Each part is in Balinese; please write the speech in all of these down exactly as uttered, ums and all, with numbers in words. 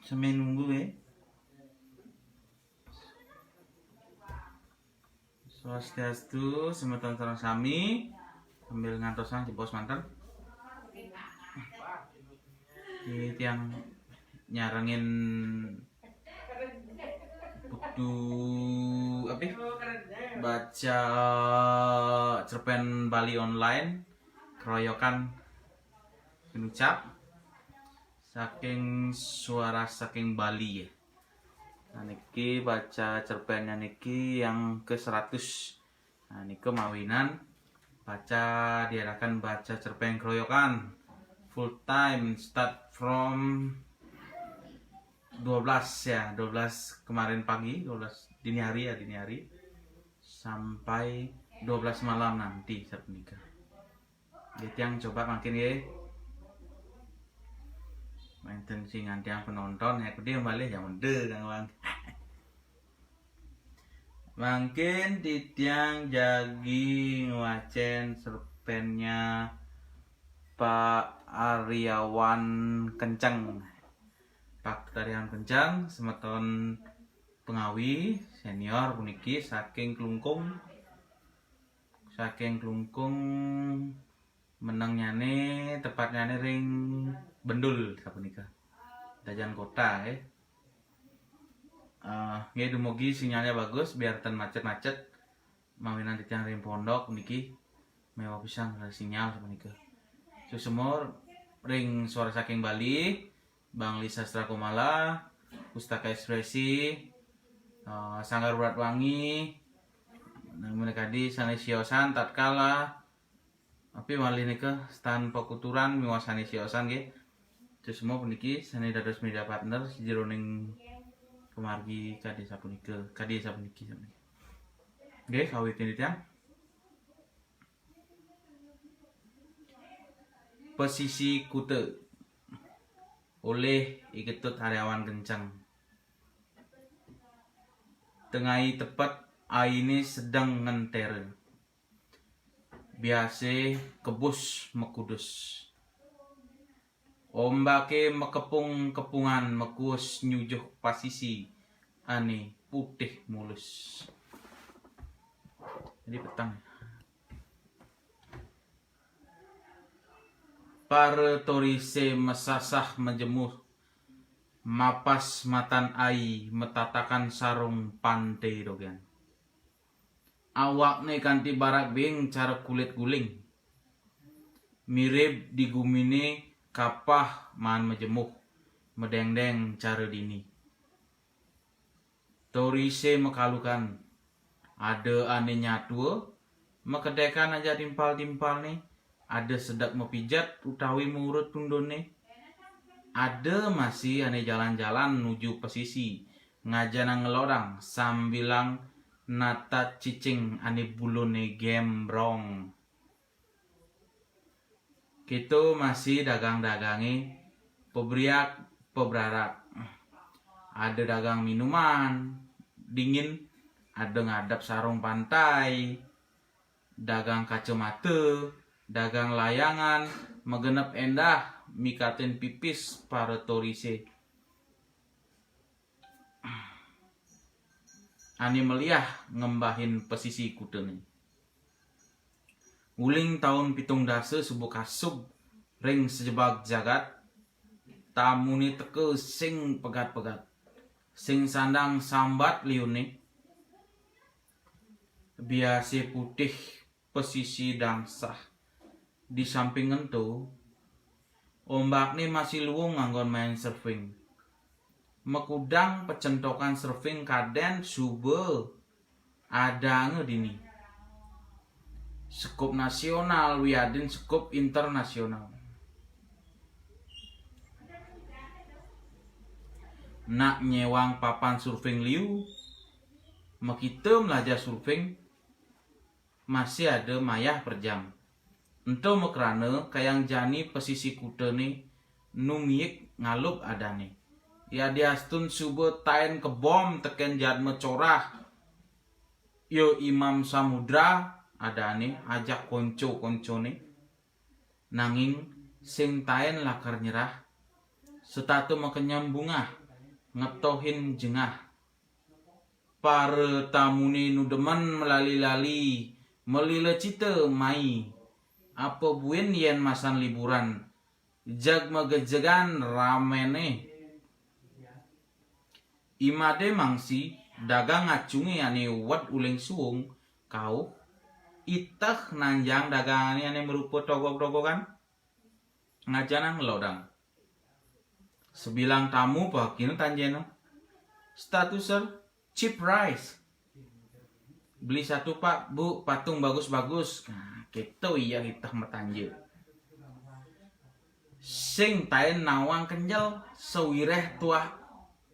Sambil nunggu ya. Swastiastu, semeton sareng sami. Sambil ngantosang jebos manten. Iki tiang nyarengin buku apa? Baca cerpen Bali online, keroyokan penucap saking Suara Saking Bali ya. Nah, niki baca cerpennya niki yang ke seratus. Nah, niki mawinan baca, diadakan baca cerpen keroyokan full time, start from dua belas ya, dua belas kemarin pagi, dua belas dini hari ya, dini hari, sampai dua belas malam nanti sapunika. Nggih, tiang coba mangkin nggih. Wenten sing ngantiang penonton ya, gede malih ya mende Kang Wang. Mangkin titiang jagi ngwacen cerpennya Pak Aryawan Kenceng. Pak Aryawan Kenceng, semeton pengawi senior puniki saking Klungkung, saking Klungkung, menengnyane, tepatnyane ring Bendul sapunika. Dajan kota, eh. Eh, nggih, dumugi sinyalnya bagus, biar ten macet-macet. Mawinan titiang ring pondok niki mewah pisan sinyal sapunika. Suksma ring Suara Saking Bali, Bangli Sastra Komala, Pustaka Ekspresi, eh, Sanggar Berat Wangi, nah, menika di sane siosan tatkala Tapi malih nika Stan Pakuturan miwah sane siosan nggih. Suksma puniki sane dados media partner sajeroning pamargi kadi sapunika, kadi sapuniki, sapuniki. Nggih, kawitin titiang. Pesisi Kuta oleh I Ketut Aryawan Kenceng. Tengai tepet aine sedeng ngentera. Biase kebus makudus. Ombake makepung-kepungan makuus nyujuh pasisi ane putih mulus. Jadi peteng. Para torise masasah majemuh, mapas matan ai, matatakan sarung pante dogen. Awakne kanti barak bing cara kulit guling. Mirib di gumine kapah maan majemuh, madengdeng cara dini. Torise makalukan. Ada ane nyatua, makedekan ajak timpal-timpalne, ada sedek mapijat utawi maurut tundune. Ada masih ane jalan-jalan nuju pasisi, ngajanang ngelorang sambilang natat cicing ane bulune gembrong. Kita masih dagang-dagange pebriak pebrarak. Ada dagang minuman dingin, ada ngadep sarung pantai, dagang kacamata, dagang layangan, magenep endah mikatin pipis para torise ane meliah ngembahin pasisi kutane. Uling taun pitung dasa suba kasub ring sajebag jagat, tamune teka sing pegat-pegat, sing sandang sambat liune, biase putih pasisi dangsah. Di samping ento, ombakne masih luung anggon main surfing. Makudang pacentokan surfing kaden suba adanga dini. Sekup nasional wiadin sekup internasional. Nak nyewang papan surfing liu, makita mlajah surfing, masih ada mayah per jam. Ento makrana kayang jani pasisi kutane nu miik ngalub adane. Yadiastun suba taen kebom teken jadma corah. Ya Imam Samudra adane ajak konco-koncone. Nanging sing taen lakar nyerah, setata makenyem bungah, ngetohin jengah. Para tamuné nu demen melali-lali, malilecita mai. Apa buin yén masan liburan, jeg magejegan raméné. I Madé Mangsi, dagang acungé ané wet uling suung, kauh, iteh nanjang dagangané ané marupa togog-togogan. Ngajanang lodang. Sabilang tamu pakina tanjana. Status, sir, cheap price. Beli satu, Pak, Bu, patung bagus-bagus. Nah, kéto ia iteh matanja. Sing taén nawang kenjel, sawiréh tuah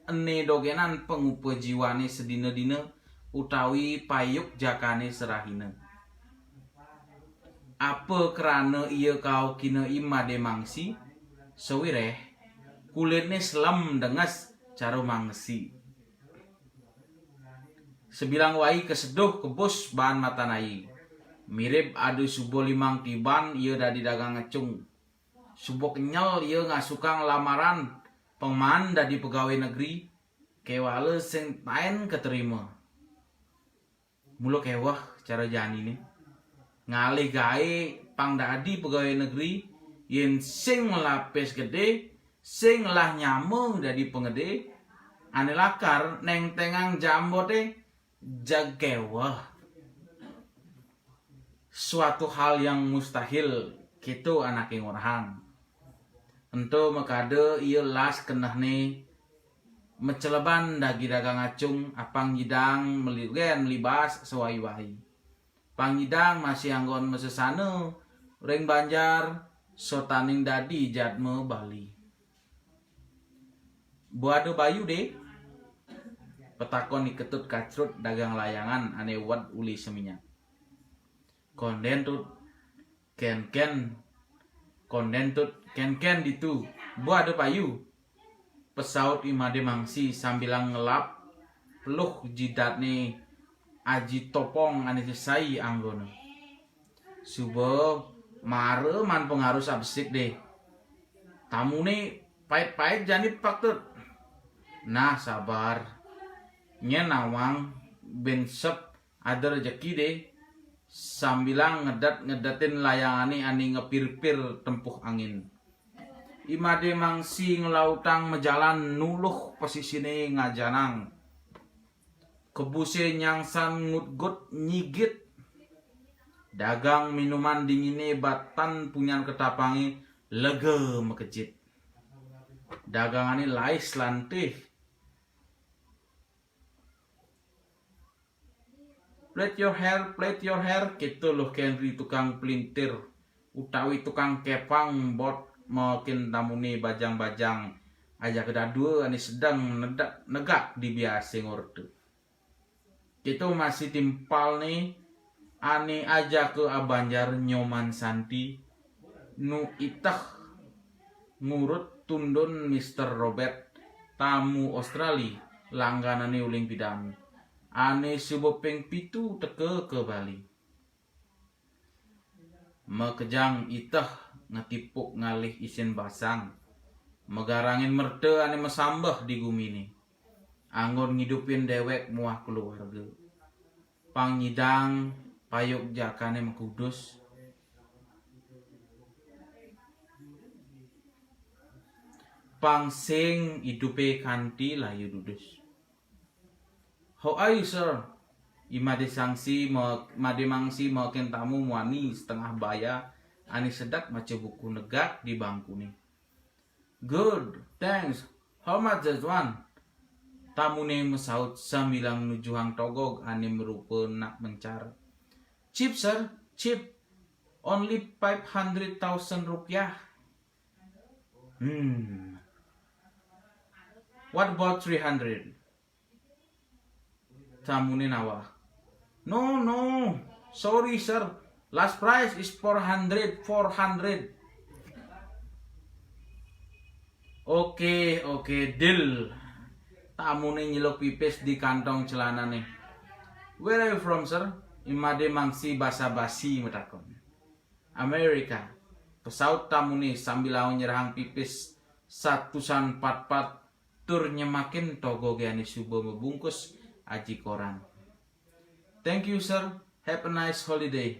ené dogénan pangupa jiwané sadina-dina utawi payuk jakané sarahina. Apa krana ia kaukina I Madé Mangsi, sawiréh kulitné selem denges cara mangsi. Sabilang wai kaseduh kebus baan matan ai. Mirib ada suba limang tiban ia dadi dagang acung. Suba kenyel ia ngasukang lamaran pang maan dadi pegawai negeri, kéwala sing taén katerima. Mula kéweh cara janiné. Ngalih gaé pang dadi pegawai negeri, yén sing lapis gedé, sing lah nyama dadi pengedé, ané lakar néngténgang jamboté, jeg kéweh. Suatu hal yang mustahil, kéto anaké ngorahang. Ento makada ia las kenehné maceleban dadi dagang acung, apang nyidang meli, gén melibas sawai-wai. Pang nyidang masih anggon masesana ring banjar, sotaning dadi jadma Bali. "Ba ada bayu, Dé?" patakon I Ketut Kacrut dagang layangan ané wet uli saminyak. "Kondén, Tut, kénkén, kondén, Tut, kénkén ditu, ba ada payu," pasaut I Madé Mangsi sambilang ngelap peluh jidatné aji topong ané sesai anggona. "Suba mara maan pangarus abesik, Dé. Tamuné pait-pait jani, Pak Tut." "Nah, sabar. Nyén nawang bén sep ada rejeki, Dé," sambilang ngedet-ngedetin layangané ané ngepir-pir tempuh angin. I Madé Mangsi nglautang majalan nuluh pasisiné ngajanang. Kebusé nyangsan ngutgut nyigit. Dagang minuman dinginé batan punyan ketapangé lega makejit. Dagangané lais lantih. "Plait your hair, plait your hair," kéto luh kén ri tukang pelintir utawi tukang kepang bot makin tamuné bajang-bajang ajaka dadua ané sedeng nedak negak di biasé ngorta. Kéto masih timpalné ané ajaka abanjar Nyoman Santi nu iteh ngurut tundun Mister Robert, tamu Australi, langganané uling pidan, ané suba ping pitu teka ka Bali. Makejang iteh ngatipuk ngalih isin basang, magarangin merta ané masambeh di guminé, anggon ngidupin déwék muah keluarga. Pang nyidang payuk jakané makudus. Pang sing idupé kanti layu dudus. "How are you, sir?" I Madé Sangsi ma-, Madé Mangsi makin tamu muani setengah baya, ané sedek maca buku negak di bangkuné. "Good, thanks. How much that one?" Tamuné masaut sambilang nujuhang togog ané marupa nak mencar. "Cheap, sir, cheap. Only five hundred thousand rupiah." "Hmm. What about three hundred?" Tamuné nawah. "No, no. Sorry, sir. Last price is four hundred, four hundred." "Oke, oke, deal." Tamuné nyeluk pipis di kantong celanané. "Where are you from, sir?" I Madé Mangsi basa-basi matakon. "Amerika," pasaut tamuné sambilanga nyerahang pipis satusan patpat tur nyemakin togoge ane suba mabungkus aji koran. Thank you, sir. Have a nice holiday.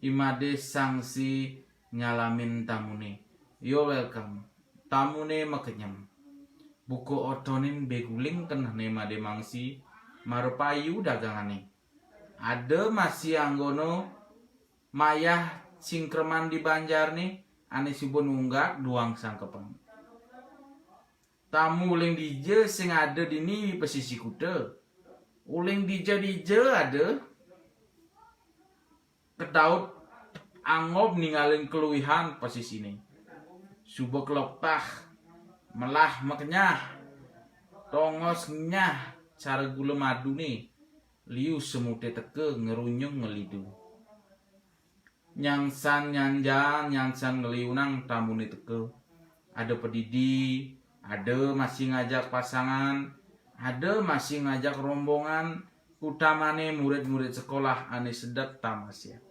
Imade sangsi nyalamin tamune. You're welcome. Tamune makenyem. Buka otonin beguling kenehne made mangsi, mara payu dagangane. Ada masih anggona mayah singkreman di banjarne, ane suba nunggak duang sangkepang. Tamu uling dija sing ada dini pesisi kuta. Uling dija-dija ada. Kedaut angob ningalin keluihan pesisine. Suba kelopah, melah makenyah, tongos nyah cara gula madune, liu semute teka ngerunyung ngelidu. Nyangsan nyanjan, nyangsan ngeliunang tamune teka. Ada pedidi, ada masih ngajak pasangan, ada masih ngajak rombongan, utamane murid-murid sekolah ane sedek tamasya.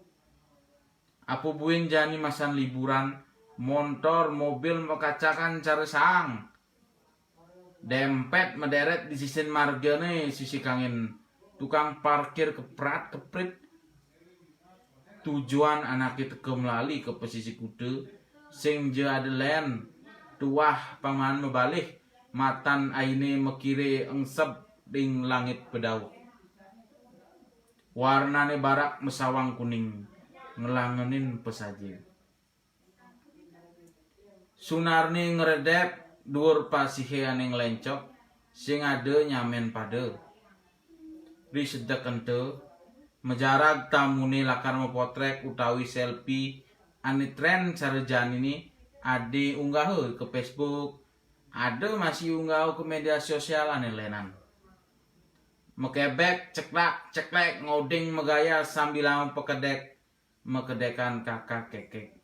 Apa buin jani masan liburan, montor, mobil makacakan cara saang. Dempet mederet di sisin margane sisi kangin tukang parkir keprat keprit. Tujuan anake teka melali ke pesisi kuta, sing ja ada len, tuah paman mabalih, matan aine makire engseb ding langit bedauh. Warnane barak masawang kuning, ngelangenin pesaje. Sunarne ngredep duur pasihe ane nglencok, sing ada nyamen pada. Ri sedek ento, majarag tamune lakar mapotrek utawi selfie ane tren cara janine ade unggaha ke Facebook, ada masih unggaha ke media sosial ane lenan. Makebek ceklak ceklek ngoding magaya sambilanga makedek, makedekan kakak kekek.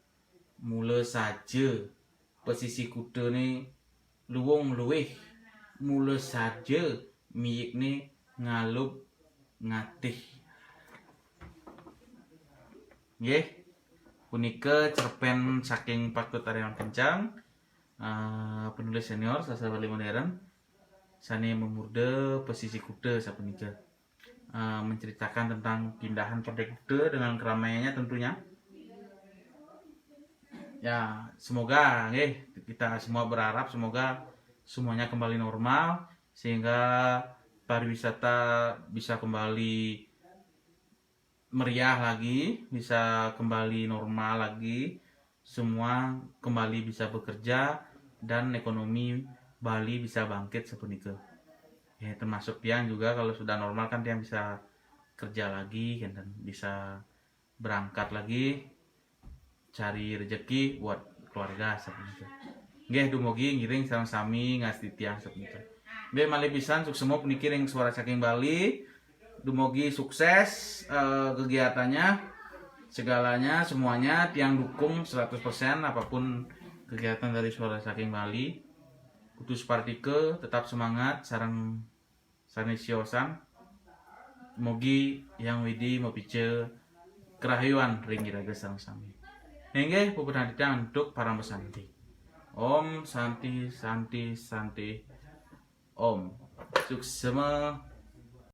Mula saja pesisi kutane luung luih, mula saja miyikne ngalub ngatih. Nggih, punika cerpen saking Patut Aryawan Kencang, eh, penulis senior sastra Bali modern, sane mamurda Pesisi Kuta sapunika. Eh, menceritakan tentang pindahan Perdekuta dengan keramaiannya tentunya. Ya, semoga, nggih, kita semua berharap semoga semuanya kembali normal sehingga pariwisata bisa kembali meriah lagi, bisa kembali normal lagi, semua kembali bisa bekerja dan ekonomi Bali bisa bangkit sapunika. Ya, termasuk tiang juga kalau sudah normal kan tiang bisa kerja lagi, kan, dan bisa berangkat lagi cari rezeki buat keluarga sapunika. Nggih, dumugi ngiring sareng sami ngastiti tiang sapunika. Nggih, malih pisan suksema puniki ring Suara Saking Bali. Dumugi sukses, eh, kegiatannya, segalanya, semuanya tiang dukung seratus persen apapun kegiatan dari Suara Saking Bali. Kudu sapertika, tetap semangat, sareng sane siosan. Mugi Hyang Widi mapica karahayuan ring iraga sareng sami. Inggih, puputang titiang antuk parama santi. Om Santi, Santi, Santi, Om. Suksema.